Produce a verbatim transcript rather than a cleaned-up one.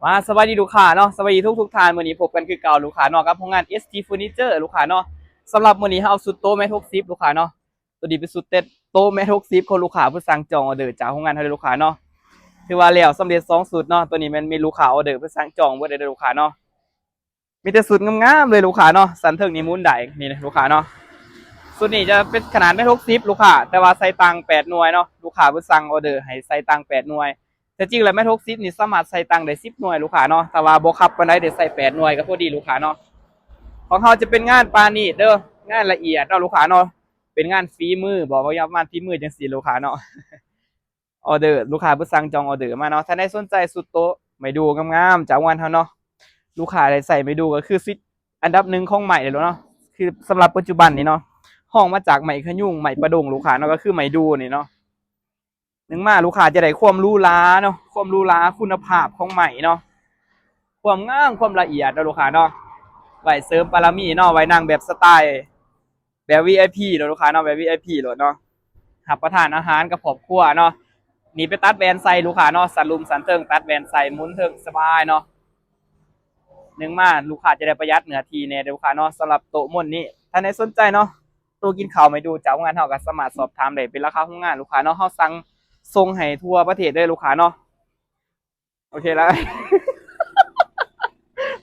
ว่าสวัสดีลูกค้าเนาะ สวัสดีทุกทุกๆท่าน มื้อนี้พบกันคือเก่าลูกค้าเนาะ กับโรงงาน เอส ที Furniture ลูกค้าเนาะ สำหรับมื้อนี้เฮาเอาชุดโต๊ะแมทหกสิบลูกค้าเนาะ ตัวนี้เป็นชุดเต็มโต๊ะแมทหกสิบของลูกค้าผู้สั่งจองออเดอร์จากโรงงานเฮาเลยลูกค้าเนาะ ถือว่าแล้วสำเร็จสองชุดเนาะ ตัวนี้แม่นมีลูกค้าออเดอร์เพิ่นสั่งจองเบิดเลยเด้อลูกค้าเนาะ มีแต่ชุดงามๆเลยลูกค้าเนาะ สันเทิงนี่หมุนได้นี่นะลูกค้าเนาะ ชุดนี้จะเป็นขนาดแมทหกสิบลูกค้า แต่ว่าใส่ตังแปดหน่วยเนาะ ลูกค้าเพิ่นสั่งออเดอร์ให้ใส่ตังแปดหน่วย แต่จริงแล้วแมทหกสิบนี่สามารถใส่ตังได้สิบหน่วยลูกค้าเนาะ แต่ว่าบ่คับปานใด ได้ใส่แปดหน่วยก็พอดีลูกค้าเนาะ ของเฮาจะเป็นงานปราณีตเด้อ งานละเอียดเนาะลูกค้าเนาะ เป็นงานฝีมือ บอกว่าประมาณฝีมือจังซี่ลูกค้าเนาะ ออเดอร์ ลูกค้าเพิ่นสั่งจองออเดอร์มาเนาะ ถ้าใดสนใจชุดโต๊ะไม้ดูงามๆจากโรงงานเฮาเนาะ ลูกค้าได้ใส่ไม้ดูก็คือชุดอันดับหนึ่งของใหม่เลยเนาะ คือสำหรับปัจจุบันนี่เนาะ ฮ้องมาจากไม้ขยุง ไม้ประดงลูกค้าเนาะ ก็คือไม้ดูนี่เนาะ หนึ่งมาลูกค้าจะได้ความหรูหราเนาะ ความหรูหราคุณภาพของไม้เนาะ ความงามความละเอียดเนาะลูกค้าเนาะ ไว้เสริมบารมีเนาะ ไว้นั่งแบบสไตล์แบบ วี ไอ พี เนาะลูกค้าเนาะ แบบ วี ไอ พี โลดเนาะ รับประทานอาหารกับครอบครัวเนาะ นี่ไปตัดแว่นใส่ลูกค้าเนาะ สันลุ่มสันเทิงตัดแว่นใส่หมุนเทิงสบายเนาะ หนึ่งมาลูกค้าจะได้ประหยัดเนื้อที่แน่เด้อลูกค้าเนาะ สำหรับโต๊ะม้วนนี้ ถ้าใดสนใจเนาะ โต๊ะกินข้าวไม้ดูจากโรงงานเฮาก็สามารถสอบถามได้ เป็นราคาโรงงานลูกค้าเนาะ เฮาสั่งส่งให้ทั่วประเทศเลยลูกค้าเนาะ โอเคแล้ว